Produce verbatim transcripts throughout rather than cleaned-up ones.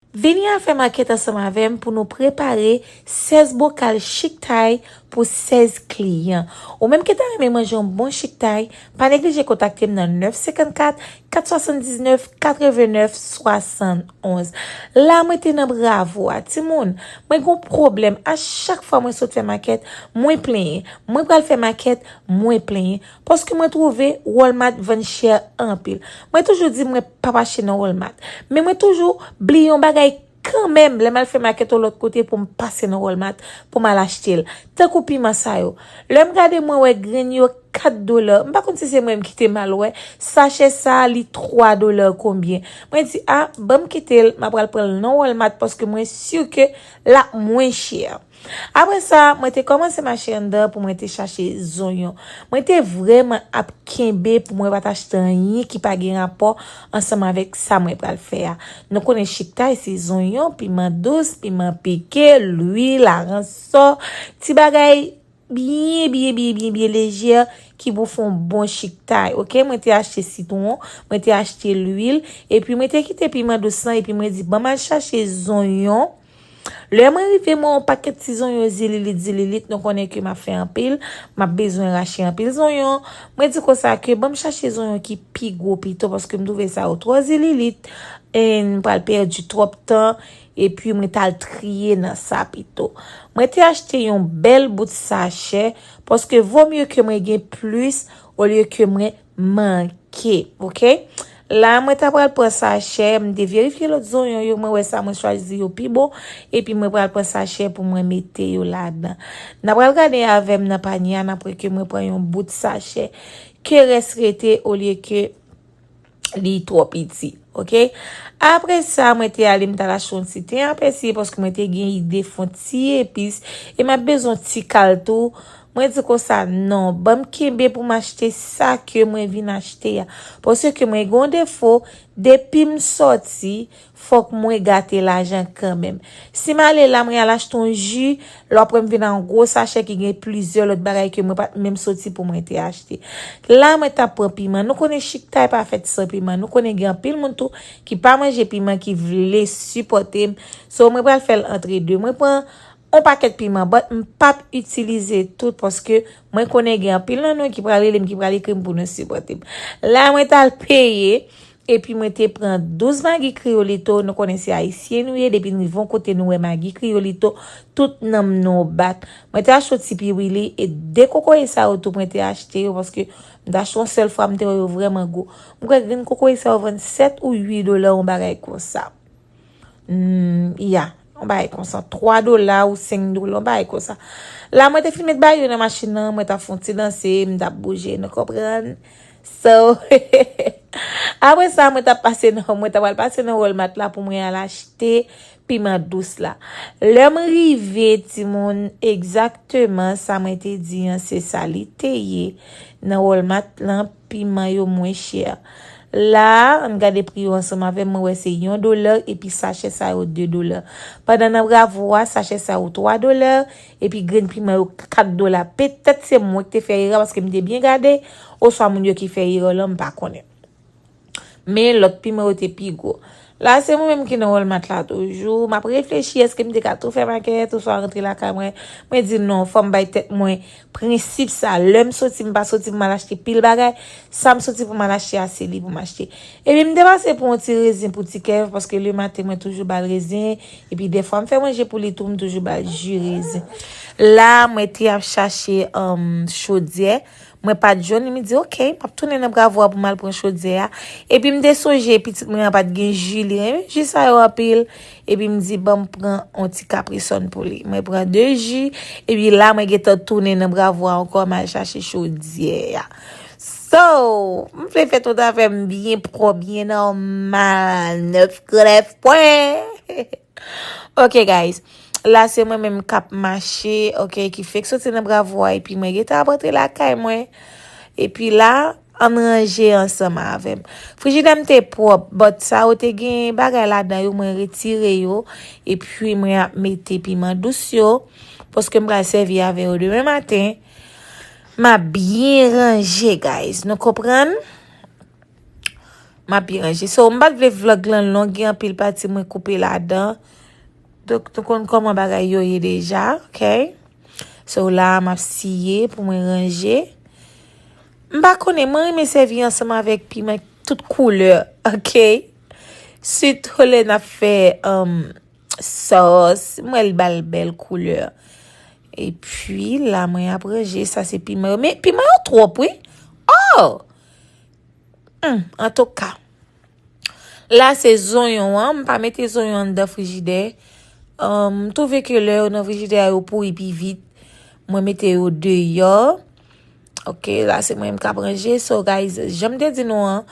Vini al fè makèt ansanm avè m pou nou prepare sèz bokal chiktay pou sèz kliyan. Ou menm ki ta renmen manje yon bon chiktay, pa neglije kontakte m nan nèf senkannkat, kat swasanndiznèf, katrevennnèf, swasannonz. La mwen te nan Bravo a, timoun. Mwen gon pwoblèm. A chak fwa mwen sot fè makèt, mwen plenyen. Mwen pral fè makèt, mwen plenyen. Paske mwen twouve Walmart vann chè anpil. Mwen toujou di mwen p ap achte nan Walmart. Men mwen toujou bliye yon bagay kanmenm lè m al fè makèt yon lòt kote pou m pase nan Walmart pou m al achte l. Tankou piman sa yo. Lè m gade mwen wè grenn yo kat dola. M pa konn si se mwen menm ki te mal wè. Sachè sa a li twa dola konbyen. Mwen di, a, ban m kite l, m ap pral pran l nan Walmart paske mwen si ke l ap mwen chè. Apre sa, mwen te kòmanse mache anndan pou mwen te chache zonyon. Mwen te vrèman ap kenbe pou mwen pa t achte anyen ki pa gen rapò ansanm avèk sa mwen pral fè a. Nou konnen chiktay se zonyon, piman dous, piman pike, lwil, aransò, ti bagay byen, byen, byen, byen, byen lejè ki pou fè yon bon chiktay, oke? Mwen te achte sitwon, mwen te achte lwil, epi mwen te kite piman dous lan, epi mwen di, ban m al chache zonyon. Lè mwen rive, mwen yon pakèt ti zonyon zililit, zililit, nou konnen ke m ap fè anpil, m ap bezwen rache anpil zonyon. Mwen di konsa ke ban m chache zonyon ki pi gwo pito, paske m twouve sa yo twò zililit, e m pral pèdi twòp tan, epi mwen t al triye nan sa pito. Mwen te achte yon bèl bout sachè, paske vo mye ke mwen gen plis, olye ke mwen manke, oke? La, mwen ta pral pran sachè, m te verifye lòt zonyon yo, mwen wè sa mwen chwazi yo pi bon, epi mwen pral pran sachè pou mwen mete yo ladan. N a pral gade avè m nan panye a, n ap wè ke mwen pran yon bout sachè, ke rès rete olye ke li twò piti, oke? Apre sa, mwen te ale, m t al achte yon ti ten a pèsi, paske mwen te gen ide fè yon ti epis, e m ap bezwen yon ti kal tou. Mwen di konsa, non, ban m kenbe pou m achte sa ke mwen vin achte a. Paske mwen gen yon defo, depi m sòti, fòk mwen gate lajan kanmenm. Si m ale la, mwen al achte yon ji, lè w ap wè m vin ak yon gwo sachè ki gen plizyè lòt bagay ke mwen pa t menm soti pou mwen te achte. La, mwen t ap pran piman. Nou konnen chiktay pa fèt san piman. Nou konnen gen anpil moun tou ki pa manje piman, ki vle sipòte m. So, mwen pral fè l antre de. Mwen pran yon pakèt piman, but m p ap itilize tout paske mwen konnen gen anpil nan nou ki pral rele m, ki pral ekri m pou nou sipòte m. La, mwen t al peye, epi mwen te pran douz Maggi Kriolito. Nou konnen se ayisyen nou ye, depi n rive yon kote nou wè Maggi Kriolito, tout nanm nou bat. Mwen te achte yon ti piwili, e de kokoye sa yo tou mwen te achte yo, paske m te achte yon sèl fwa, m te wè yo vrèman gwo. M kwè grenn kokoye sa yo vann sèt ou uit dola, yon bagay konsa. Hmm, ya, yon bagay konsa, twa dola ou senk dola, yon bagay konsa. La, mwen te fin met bagay yo nan machin nan, mwen t ap fè yon ti danse, m t ap bouje, nou konprann? So, apre sa, mwen t ap pase nan, mwen t ap al pase nan Walmart la pou mwen al achte piman dous la. Lè m rive, timoun, egzakteman sa mwen te di an, se sa li te ye. Nan Walmart lan, piman yo mwen chè. La, ann gade pri yo ansanm avè m, mwen wè se yon dola, epi sachè sa yo de dola. Pandan nan Bravo a, sachè sa yo twa dola, epi grenn piman yo kat dola. Petèt se mwen ki te fè erè paske m te byen gade, oswa moun yo ki fè erè lan, m pa konnen. Men lòt piman yo te pi gwo. La, se mwen menm ki nan Walmart la toujou. M ap reflechi, èske m te ka tou fè makèt oswa rantre lakay mwen? Mwen di non, fò m bay tèt mwen prensip sa. Lè m soti, m pa soti pou m al achte pil bagay. Sa m soti pou m al achte a, se li pou m achte. Epi m te pase pou yon ti rezen pou Ti Kèv, paske lematen mwen toujou ba l rezen. Epi dèfwa m fè manje pou li tou, m toujou ba l ji rezen. La, mwen te ap chache, um, chodyè. Mwen pa t jwenn li, m di, "Ok, m ap tounen nan Bravo a pou m al pran chodyè a." Epi m te sonje pitit mwen an pa t gen ji, li renmen ji sa yo anpil. Epi m di, "Ban m pran yon ti kaprisòn pou li." Mwen pran de ji, epi la mwen gentan tounen nan Bravo a ankò, m al chache chodyè a. So, m vle fè tout afè m byen pwòp, byen nòmal, nèf grenn nèf pwen. Ok, guys. La, se mwen menm k ap mache, ok, ki fenk soti nan Bravo a, epi mwen gentan ap rantre lakay mwen. Epi la, ann ranje ansanm avè m. Frijidè m te pwòp, but sa yo te gen bagay ladan yo, mwen retire yo, epi mwen ap mete piman dous yo, paske m pral sèvi avè yo demen maten. M ap byen ranje, guys. Nou konprann? M ap byen ranje. So, m pa t vle vlog lan long, gen anpil pati mwen koupe ladan. Donk, nou konn kòman bagay yo ye deja, ok? So, la, m ap siye pou mwen ranje. M pa konnen, mwen renmen sèvi ansanm avèk piman tout koulè, ok? Sitou lè n ap fè, um, sòs, m wè l ba l bèl koulè. Epi, la, mwen ap ranje, sa se piman yo. Men, piman yo twòp, wi. Oh! Hmm, antouka. La, se zonyon an. M pa mete zonyon anndan frijidè. Um, m twouve ke lè yo nan frijidè a, yo pouri pi vit. Mwen mete yo deyò. Ok, la, se mwen menm k ap ranje. So, guys, jan m te di nou an,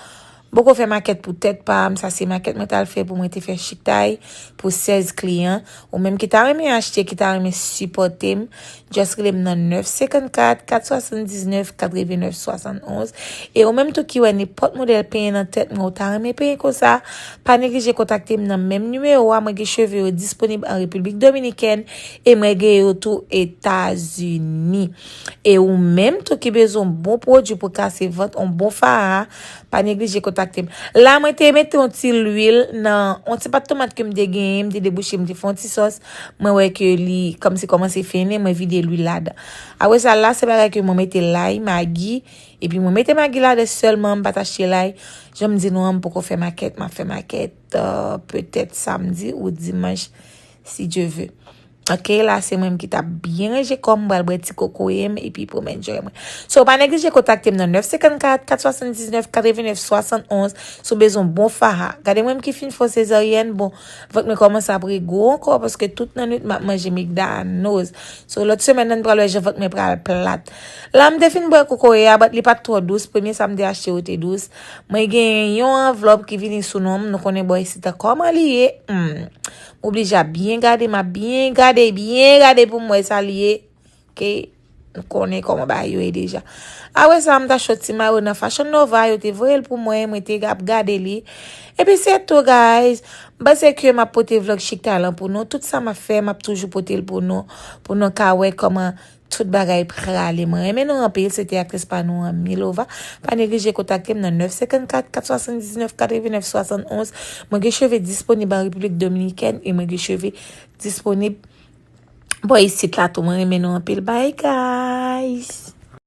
m poko fè makèt pou tèt pa m. Sa se makèt mwen t al fè pou mwen te fè chiktay pou sèz kliyan. Ou menm ki ta renmen achte, ki ta renmen sipòte m, just rele m nan nèf senkannkat, kat swasanndiznèf, katrevenèf swasannonz. E ou menm tou ki wè nenpòt modèl penyen nan tèt mwen, ou ta renmen penyen konsa, pa neglije kontakte m nan menm nimewo a. Mwen gen cheve yo disponib an Repiblik Dominikèn e mwen gen yo tou Etazini. E ou menm tou ki bezwen yon bon pwodui pou kase vant, yon bon fara, pa neglije kontakte m. La, mwen te mete yon ti lwil nan yon ti pat tomat ke m te genyen, m te debouche, m te fè yon ti sòs. Mwen wè ke li kòmsi kòmanse fennen, mwen vide lwil ladan. Apre sa, la, se bagay ke mwen mete lay, magi, epi mwen mete magi ladan sèlman, m pa t achte lay. Jan m di nou an, m poko fè makèt, m ap fè makèt, euh, petèt samdi ou dimanch, si Dye ve. Ok, la, se mwen ki t ap byen ranje kò m, m pral bwè ti kokoye m, epi pou m enjoy mwen. So, pa neglije kontakte m nan nèf senkannkat, kat swasanndiznèf, katrevenèf swasannonz, si w bezwen bon fara. Gade mwen ki fin fè sezaryèn, bon, vant mwen kòmanse ap regwo ankò, paske tout nan nwit m ap manje migdanoz. So, lòt semèn nan, n pral wè jan vant mwen pral plat. La, m te fin bwè kokoye a, but li pa t twò dous. Premye sa m te achte yo te dous. Mwen gen yon anvlòp ki vini sou non m. Nou konnen bò isit an kòman li ye. Hmm. M oblije ap byen gade, m ap byen gade, byen gade pou m wè sa li ye. Ok? Nou konnen kòman bagay yo ye deja. Apre sa, m t achte yon ti mayo nan Fashion Nova, yo te voye l pou mwen, mwen te ap gade li. Epi se tou, guys. M panse ke m ap pote vlog chiktay lan pou nou. Tout sa m ap fè, m ap toujou pote l pou nou. Pou nou ka wè kòman tout bagay prale. Mwen renmen nou anpil. Se te aktris pa nou an, Milova. Pa neglije kontakte m nan nèf senkannkat, kat swasanndiznèf, katrevenèf swasannonz. Mwen gen cheve disponib an Repiblik Dominikèn e mwen gen cheve disponib bò isit la tou. Mwen renmen nou anpil. Bye, guys!